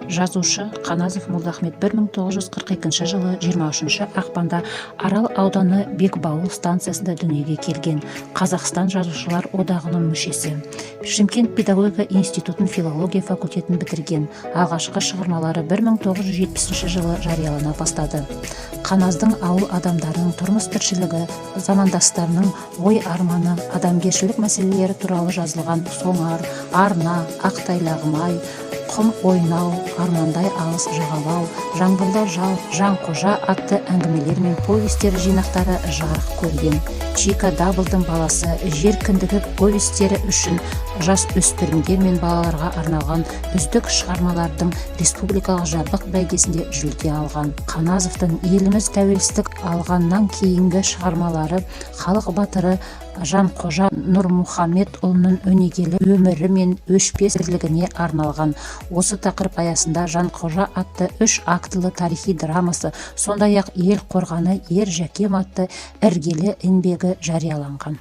Жазушы Қаназов Молдахмет 1942 жылы 23 ақпанда Арал ауданы, Бекбауыл станциясында дүниеге келген. Қазақстан Жазушылар одағының мүшесі. Шымкент педагогика институтын филология факультетін бітірген. Алғашқы шығармалары 1970 жылы жариялана бастады. Қаназдың ауыл адамдарының тұрмыс тіршілігі, замандастарының ой арманы, адамгершілік мәселелері туралы жазылған «Сонар», «Арна», «Ақтайлағым ай», «Құм ойнау», «Армандай алыс жағалау», «Жаңбырлы жау», «Жанқожа» атты әңгімелер мен повестер жинақтары жарық көрген. «Чика Даблдың баласы», «Жер кіндігі» повестері үшін жасөспірімдер мен балаларға арналған үздік шығармалардың республикалық жабық бәйгесінде жүлде алған. Қаназовтың еліміз тәуелсіздік алғаннан кейінгі шығармалары халық батыры Жанқожа Нұрмұхамедұлының өнегелі өмірі мен өшпес ерлігіне арналған. Осы тақырып аясында «Жанқожа» атты үш актылы тарихи драмасы, сондай ақ «Ел қорғаны — ер Жәкем» атты іргелі еңбегі жарияланған.